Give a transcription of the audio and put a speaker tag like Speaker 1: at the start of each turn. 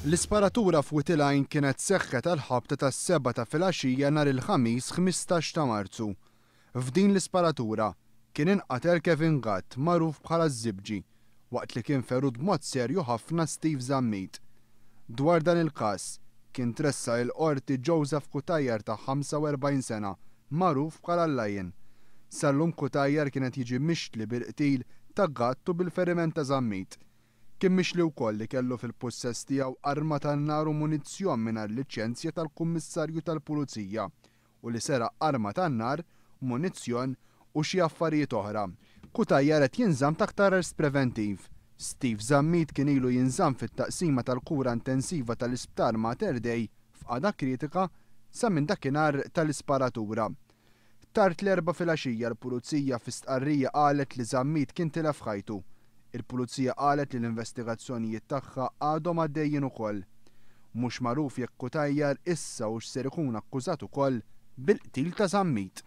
Speaker 1: L-isparatura f'Wied il-Għajn kienet seħħet għall-ħabta tas-sebgħa ta' filgħaxija nhar il-Ħamis 15 ta' Marzu. F'din l-isparatura, kien inqatel Kevin Gatt, magħruf bħala ż-Żibġi, waqt li kien ferut b'mod serju ħafna Steve Zammit. Dwar dan il-każ, kien tressaq il-Qorti Joseph Cutajar ta' 45 sena, magħruf bħala l-Lion. Sal-lum Cutajar kien qed jiġi mixli bil-qtil ta' Gatt u bil-feriment ta' Zammit. Kien mixli wkoll li kellu fil-pussess tiegħu arma tan-nar u munizzjon mingħajr liċenzja tal-Kummissarju tal-Pulizija u li seraq arma tan-nar, munizzjon u xi affarijiet oħra. Cutajar qed jinżamm taħt arrest preventiv. Steve Zammit kien ilu jinżamm fit-taqsima tal-kura intensiva tal-Isptar Mater Dei f'qagħda kritika sa minn dakinhar tal-isparatura. Tard l-Erbgħa filgħaxija l-Pulizija fi stqarrija qalet li Zammit kien tilef ħajtu. Il-Pulizija qalet li l-investigazzjonijiet tagħha għadhom għaddejjin ukoll. Mhux magħruf jekk Cutajar issa hux ser ikun akkużat ukoll bil-qtil ta' Zammit.